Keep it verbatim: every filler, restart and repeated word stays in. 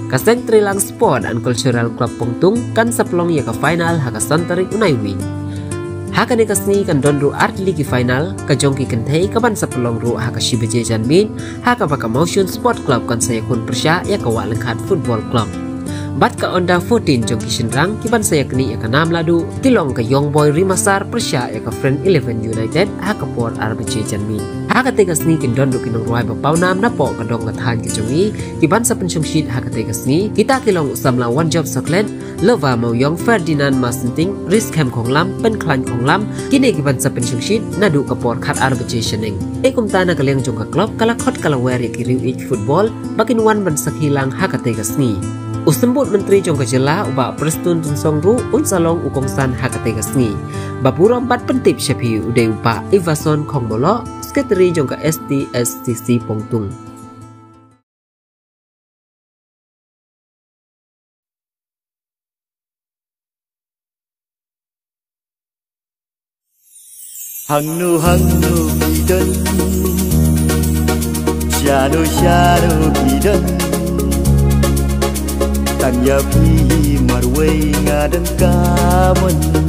Ka Seng Trilang Sport and Cultural Club Pongtung kan sa pynlong ïa ka final ha ka san tarik u Naiwieng. Ha kane ka sngi kan don ruh artylli ki final, ka jong ki kynthei ka ban sa pynlong ruh ha ka shi baje janmiet, ha kaba ka Mawshun Sport Club kan sa ïakhun pyrshah ïa ka Wah Lyngkhat Football Club. Bad ka Under fourteen jong ki shynrang ki ban sa ïaknieh ïa ka nam la duh, ki long ka Young Boy Rimasar pyrshah ïa ka Friend Eleven United ha ka por ar baje janmiet. Ha kate ka sngi kin don ruh ki nongrwai ba pawnam napoh ka dong ka thaiñ ka jong ngi, ki ban sa pynshongshit ha kate ka sngi. Kita ki long u samla Wanjop Soklet, Lova Mawiong, Ferdinand Masenting, Riskem Khonglam, Pynkhlain Khonglam, kine ki ban sa pynshongshit naduh ka por khat ar baje shaneng. Te kumta na ka liang jong ka club ka la khot ka la wer ïa ki riew ïeit football ba kin wan ban sakhi lang ha kate ka sngi. U Symbud Myntri jong ka jylla u Bah Prestone Tynsong ruh un sa long u kongsan ha kate ka sngi. Ba burom bad pyntip sha phi u dei u Bah Ivason Khongboloh, Secretary jong ka S T S C C Pongtung. Hangno hangno ki don, shano shano ki don. Tang ïa phi marwei nga don ka mon.